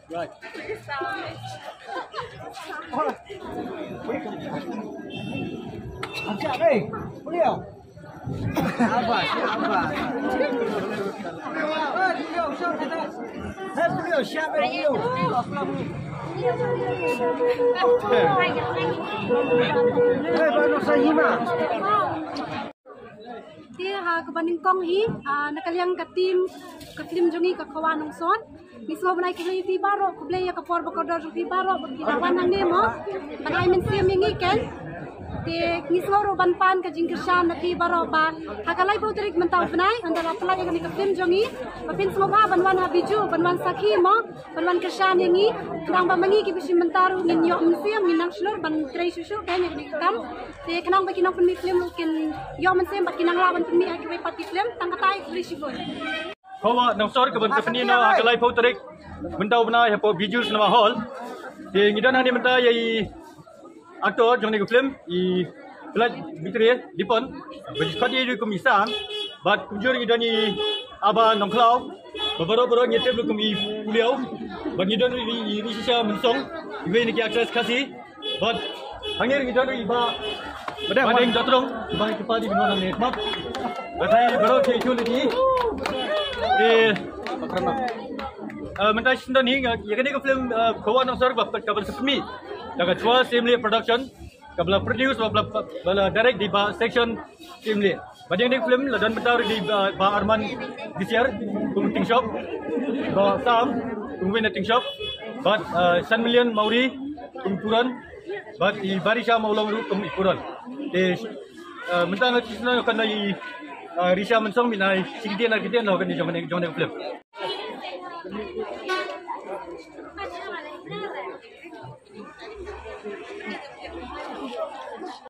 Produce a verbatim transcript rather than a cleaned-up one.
Right. Hey, Julio. Abas, abas. Hey, Julio, siap, hey, Julio. Hey, baru saya. Te ha kaba nyngkong hi, ah, na ka liang ka team ka film jong ngi ka Khawa Nongsan. Ngi sngewbha ban ai khublei ïa phi baroh, khublei ïa ka por ba kordor jong phi baroh ba phi la wan hangne mo. Ban ai mynsiem ïa ngi ken. Te ngi sngewbha ruh ban pan ka jingkyrshan na phi baroh ba ha ka laiphew tarik mynta u bnai, ynda la pynlait ïa kane ka film jong ngi, ba phin sngewbha ban wan ha Bijou, ban wan sakhi mo, ban wan kyrshan ïa ngi. Khnang ba ma ngi ki bishim mynta ruh ngin ïoh mynsiem, ngin nang shlur ban trei shuh shuh ken ïa kane ka kam. Te khnang ba ki nongpynmih film ruh kin ïoh mynsiem bad kin nang lah ban pynmih ha kiwei pat ki film. Tang katai, khublei shibun. Khawa Nongsan kaban sa pyni noh ha ka laiphew tarik mynta u bnai hapoh Bijou Cinema Hall. Te ngi don hangne mynta ïa i actor jong kane ka film, i Plat Victoria Dipon, ba ki khot ïa i kum i Sam. Bad kumjuh ngi don i Aba Nongkhlaw, ba baroh baroh ngi tip kum i Puliaw. Bad ngi don i, i Rishisha Mynsong, iwei na ki actress Khasi. Bad hangne ngi don i Bah Badeng Jotrong, i Bah ki party bynta nang ne. Bad bad i baroh ki tu lagi. Eh, eh, mynta shisien don hi, ïa kane ka film, eh, Khawa Nongsan ba kaban sa pynmih da ka Chwa Simle Production, kaba la produce, ba la, ba la direct da i Bah Section Simle. Bad ïa kane ka film la don bynta ruh da i Bah, Bah Arman Bisiar kum Tingshop, Bah Sam kum uwei na Tingshop, bad, eh, San Million Mauri kum Puron, bad i Bah Risha Mawlong ruh kum i Puron. Te, eh, mynta nga shisien nga khot ïa i, eh, Risha Mynsong, mynta i shisien na shisien lo kan jong kane, jong kane ka film.